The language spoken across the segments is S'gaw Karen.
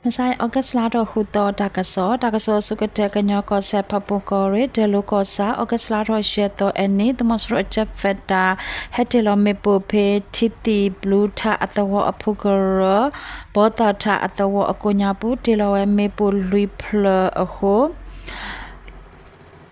မဆါ August လါထီၣ်ဃုသီ တၢ်ကစီၣ်, တၢ်ကစီၣ်အဆိကတၢၢ် ကညီကီၢ်စဲၣ် ဖၣ်ပူၣ်ကီၢ်ရ့ၣ် ဒဲလိကီၢ်ဆၣ် August လါထီၣ်ယဲၢ်သီအနံၤ သုးမီၤစိရိၤ jet fighter ဟဲတ့ၢ်လီၤမ့ၣ်ပိၢ်ဖဲ ထံသံၣ်ဘျူးထးအသဝီအဖုကရၢ ဘီသၣ်ထးအသဝီအကိးညါပူၤ တ့ၢ်လီၤဝဲမ့ၣ်ပိၢ်လွံၢ်ဖျၢၣ်အဃိ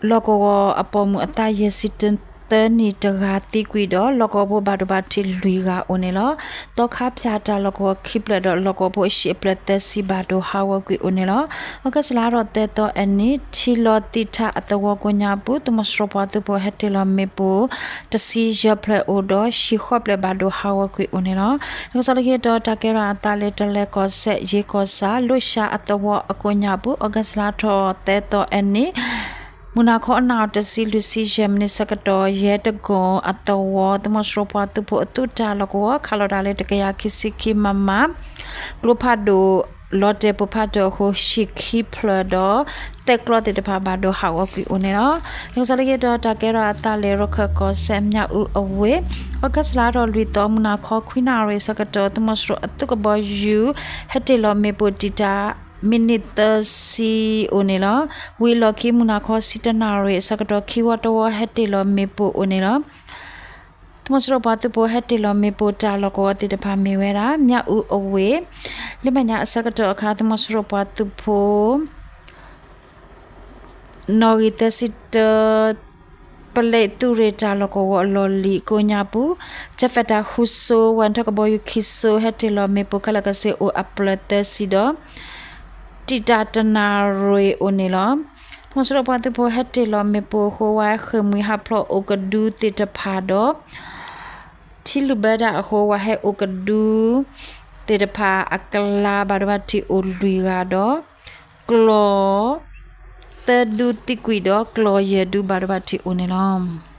လီၢ်ကဝီၤအပိာ်မုၣ်အသးယဲၢ်ဆံသၢနံၣ်တဂၤသံကွံာ်ဒီး လီၢ်ကဝီၤဖိဘၣ်ဒိဘၣ်ထံးလွံၢ်ဂၤအိၣ်န့ၣ်လီၤ. သီခါဖၠၣ်တၢ်လီၢ်ကဝီၤခံဖျၢၣ်ဒီး လီၢ်ကဝီၤဖိအဟံၣ်အဖျၢၣ်သၢဆံဘၣ်ဒိဟးဂီၤကွံာ်အိၣ်န့ၣ်လီၤ. August လါထီၣ်သၢသီအနံၤ ထံလီၤသံၣ်ထးအသဝီကိးညါပူၤ သုးမီၤစိရိၤပှၤသုးဖိဟဲတ့ၢ်လီၤမ့ၣ်ပိၢ် တဆံယဲၢ်ဖျၢၣ်အိၣ်ဒီး ဟံၣ်ဃိးဖျၢၣ်ဘၣ်ဒိဟးဂီၤကွံာ်အိၣ်န့ၣ်လီၤ. တၢ်ကစီၣ်လၢခံတီၤ တၢ်ကဲထီၣ်အသးလၢ တလဲၤကီၢ်စဲၣ် ယ့ၣ်ကီၢ်ဆၣ် လိၣ်ရှါအသဝီအကိးညါပူၤ August လါထီၣ်သၢသီအနံၤ မုၢ်နၤခီအနၣ်ရံၣ်တဆံလွံၢ်ဆံယဲၢ်မံးနံးဆၢကတီၢ် ယဲတကိၣ်အသဝီ သုးမီၤစိရိၤပှၤသုးဖိအသုးတၢ်လီၢ်ကဝီၤ ခးလီၤတၢ်လၢတကယၤခံဆံခံ မမ ကျိဖးဒိၣ် လီၤတဲာ်ပိၢ်ဖးဒိၣ်အဃိ ဟံၣ်ခံဖျၢၣ်ဒီး သဲးကျီသ့ၣ်တဖၣ်ဘၣ်ဒိဟးဂီၤကွံာ်အိၣ်န့ၣ်လီၤ. တၢ်ကစီၣ်လၢခံတီၤ တၢ်ကဲထီၣ်အသးလၢ ရခၢၣ်ကီၢ်စဲၣ် မၠၣ်အူအဝ့ၢ် August လါထီၣ်လွံၢ်သီ မုၢ်နၤခီခွံနၣ်ရံၣ်ဆၢကတီၢ် သုးမီၤစိရိၤအသုးကဘီယူၤ ဟဲတ့ၢ်လီၤမ့ၣ်ပိၢ်တံာ်တာ် မံးနံးသၢဆံအိၣ်န့ၣ်လီၤ. ဝံၤအလီၢ်ခံ မုၢ်နၤခီဆံတနၣ်ရံၣ်အဆၢကတီၢ် ခံဝီတဝီဟဲတ့ၢ်လီၤမ့ၣ်ပိၢ်အိၣ်န့ၣ်လီၤ. သုးမီၤစိရိၤပှၤသုးဖိဟဲတ့ၢ်လီၤမ့ၣ်ပိၢ်တၢ်လီၢ်ကဝီၤသ့ၣ်တဖၣ်မ့ၢ်ဝဲဒၣ် မၠၣ်အူအဝ့ၢ် လၢမဲာ်ညါအဆၢကတီၢ်အခါ သုးမီၤစိရိၤပှၤသုးဖိ နီၣ်ဂံၢ်သၢဆံတၢ ပလဲသုးရ့ၣ်တၢ်လီၢ်ကဝီၤအလီၢ်လံၤကိးညါပူၤ jet fighter ဃုစိ ဝဲၢ်ထီၣ်ကဘီယူၤခံစိ ဟဲတ့ၢ်လီၤမ့ၣ်ပိၢ်ခဲလၢာ်ကစ့ၢ်အိၣ်အဖျၢၣ်သၢဆံဒီး တံာ်တာ်တနၣ်ရံၣ်အိၣ်န့ၣ်လီၤ. သုးမီၤစိရိၤပှၤသုးဖိဟဲတ့ၢ်လီၤမ့ၣ်ပိၢ်အဃိ ဝဲဟဲဃ့ၢ်မှံဟးဖျိးအိၣ်ကဒုသ့ၣ်တဖၣ်ဒီး ထံလုၢ်ဘၢဒၣ်အဃိ ဝဲဟဲအိၣ်ကဒုသ့ၣ်တဖၣ်အကျါဘၣ်ဒိဘၣ်ထံးအိၣ်လွံၢ်ဂၤဒီး ကျီၢ်သၢဒုသံကွံာ်ဒီး ကျီၢ်ယဲၢ်ဒုဘၣ်ဒိဘၣ်ထံးအိၣ်န့ၣ်လီၤ.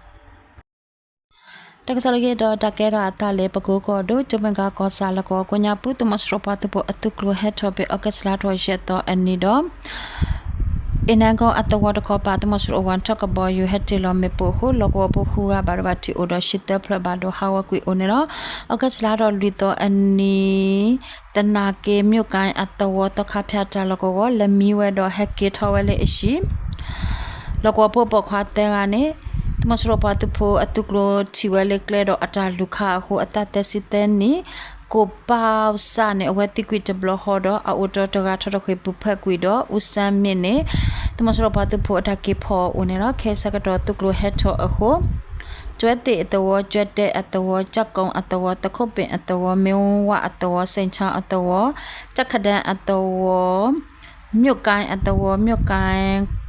တၢ်ကစီၣ်လၢခံတီၤ တၢ်ကဲထီၣ်အသးလၢ ပကိကီၢ်ဒိၣ် ကၠိမ့ၢ်ဂၤကီၢ်ဆၣ်လီၢ်ကဝီၤကိးညါပူၤ သုးမီၤစိရိၤပှၤသုးဖိအသုးကျိၤဟဲထီၣ်ဖဲ August လါထီၣ်ယဲၢ်သီအနံၤဒီး အ့ၣ်နဲကိအသဝီတခီပၤ သုးမီၤစိရိၤအဝဲၢ်ထီၣ်ကဘီယူၤဟဲတ့ၢ်လီၤမ့ၣ်ပိၢ်အဃိ လီၢ်ကဝီၤဖိဃုဂၤဘၣ်ဒိဘၣ်ထံးအိၣ်ဒီး ဟံၣ်သၢဖျၢၣ်ဘၣ်ဒိဟးဂီၤကွံာ်အိၣ်န့ၣ်လီၤ. August လါထီၣ်လွံၢ်သီအနံၤ သနာ်က့ မြို့ကိုင်းအသဝီ သီခါဖၠၣ်တၢ်လီၢ်ကဝီၤ လဲၤမံဝဲဒီးဟဲက့ၤထီၣ်ဝဲလၢအဟံၣ် လီၢ်ကဝီၤဖိပိာ်ခွါသၢဂၤန့ၣ် သုးမီၤစိရိၤပှၤသုးဖိအသုးကျိၤထံၣ်ဝဲလၢကျဲဒီးအတၢ်လူၤခးအဃိ အသးသၢဆံသၢနံၣ် ကိၣ်ပၢ်စၢ်န့ၣ် အဝဲသံကွံာ်တဘျီဃီဒီး အအိၣ်တ့ၢ်တဂၤထီၣ်တဃ့ၢ်ပူၤဖျဲးကွံာ်ဒီး အူစၢ်မ့ၣ်န့ၣ် သုးမီၤစိရိၤပှၤသုးဖိအတၢ်က့ၤဖီၣ်အအိၣ်န့ၣ်လီၤ. ခဲအံၤဆၢကတီၢ်သုးကျိၤဟဲထီၣ်အဃိ ကၠွဲသ့ၣ်အသဝီ, ကၠွဲတဲအသဝီ, ကၠီကိၣ်အသဝီ, သခိၣ်ပ့ၣ်အသဝီ, မ့ၣ်ဝါအသဝီ, စ့ၣ်ခၠါအသဝီ, ကၠၣ်ခဒၢၣ်အသဝီ, မြို့ကိုင်းအသဝီ, မြို့ကိုင်း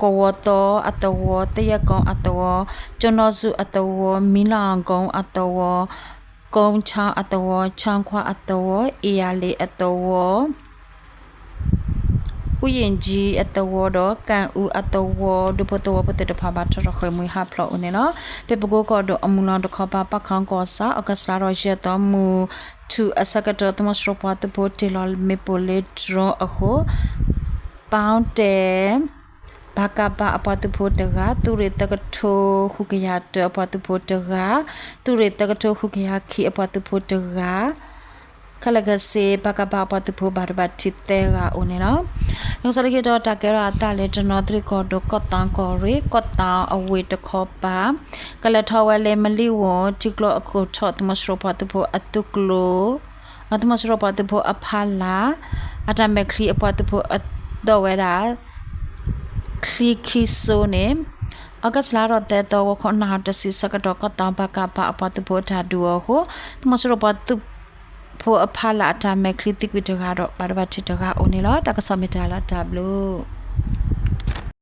ကဝီၤသီအသဝီ, သယဲၢ်ကိၣ်အသဝီ, ကၠိနီၣ်စူၣ်အသဝီ, မံလီၤကိၣ်အသဝီ, ကိၣ်ခၠါအသဝီ, ခၠါခွါအသဝီ, အ့ၣ်ယၣ်လ့ၣ်အသဝီ အူယ့ၣ်ကၠံအသဝီဒီး ကၣ်အူအသဝီ ဒူဖိသဝီဖိသ့ၣ်တဖၣ်ဘၣ်ထီၣ်တဃ့ၢ်မှံဟးဖျိးအိၣ်န့ၣ်လီၤ. ဖဲပကိကီၢ်ဒိၣ်အမုၢ်လီၤတခီပၤ ပၣ်ခီကီၢ်ဆၣ် August လါထီၣ်ယဲၢ်သီ မုၢ်ထူၣ်အဆၢကတီၢ် သုးမီၤစိရိၤပှၤသုးဖိတ့ၢ်လီၤမ့ၣ်ပိၢ်လၢ drone အဃိ ပၣ်တဲၣ် ပကဖ အပှၤသုးဖိတဂၤ, သုးရ့ၣ်သၢကထိဃုကယၤတၢအပှၤသုးဖိတဂၤ, သုးရ့ၣ်သၢကထိဃုကယၤခံအပှၤသုးဖိတဂၤ, ခဲလၢာ်ခဲဆ့ ပကဖ အပှၤသုးဖိဘၣ်ဒိဘၣ်ထံးသၢဂၤအိၣ်န့ၣ်လီၤ. တၢ်ကစီၣ်လၢခံတီၤ တၢ်ကဲထီၣ်အသးလၢတနီသရံၣ်ကီၢ်ဒိၣ် ကီၢ်သီကီၢ်ရ့ၣ် ကီၢ်သီအဝ့ၢ်တခီပၤ ကလဲၤထီၣ်ဝဲလၢမလံဝိၣ် ထံကျိအခိၣ်ထီၣ် သုးမီၤစိရိၤပှၤသုးဖိအသုးကျိၤ သုးမီၤစိရိၤပှၤသုးဖိအဖီလာ် အတၢ်မဲာ်ချံအပှၤသုးဖိအဒိးဝဲဒၣ် ချံခံစိန့ၣ် August လါထီၣ်သၢသီ ဂီၤခီနၣ်ရံၣ်တဆံဆၢကတီၢ် ကီၢ်သီ ပကဖ အပှၤသုးဖိအတၢ်ဒုးအီၤအဃိ သုးမီၤစိရိၤပှၤသုးဖိအဖီလာ်အတၢ်မဲာ်ချံသံကွံာ်တဂၤဒီး ဘၣ်ဒိဘၣ်ထံးတဂၤအိၣ်န့ၣ်လီၤ. တၢ်ကစီၣ်မ့ၢ်တၢ်လီၤတၢ်ဘျုး